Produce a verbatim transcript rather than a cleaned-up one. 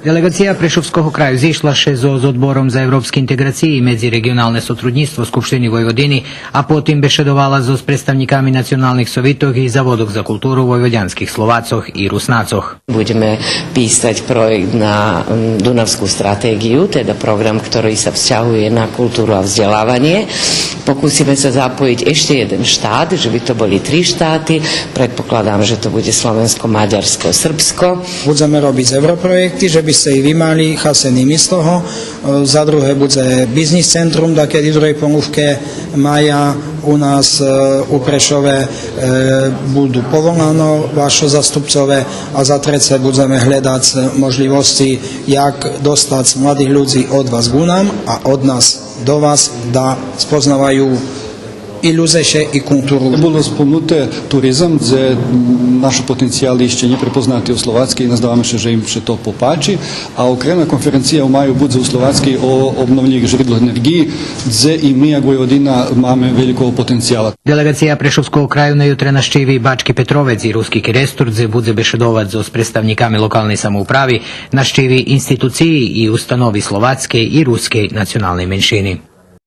Делеґация Прешовского краю зишла ше зоз Одбором за европски интеґрациї и медзиреґионалне сотруднїцтво Скупштини Войводини, а потим бешедовала зоз представнїками националних совитох и Заводох за културу войводянских Словацох и Руснацох. Будеме писац проєкт на, м, Дунавску стратеґию, теда програм котри ше взтягує на културу а взделаванє. Покусиме ше запоїц ище єден штат, же би то були три штати. Предпокладам же то будзе Словенско, Мадярско, Србско. Будземе робиц европроєкти, же би сце и ви мали хасени з того. Е, за друге будзе бизнис центрум, дакеди у другей понувке мая у нас, е, у Прешове, е, буду поволано вашо заступцове, а за треце будземе гледац можлївосци як достац младих людзи од вас ґу нам, а од нас до вас, да спознаваю и людзе ше, и културу. Було спомнуте туризам, дзе нашо потенцияли ище нє препознати у Словацкей, и наздаваме ше же им ше то попачи. А окремна конференция у маю будзе у Словацкей о обновлївих жридлох енерґиї, дзе и ми, як Войводина, маме великого потенцияла. Делеґация Прешовского краю на ютре нащиви Бачки Петровец и Руски Керестур, дзе будзе бешедовац зоз представнїками локалней самоуправи, нащиви институциї и установи словацкей и рускей националней меншини.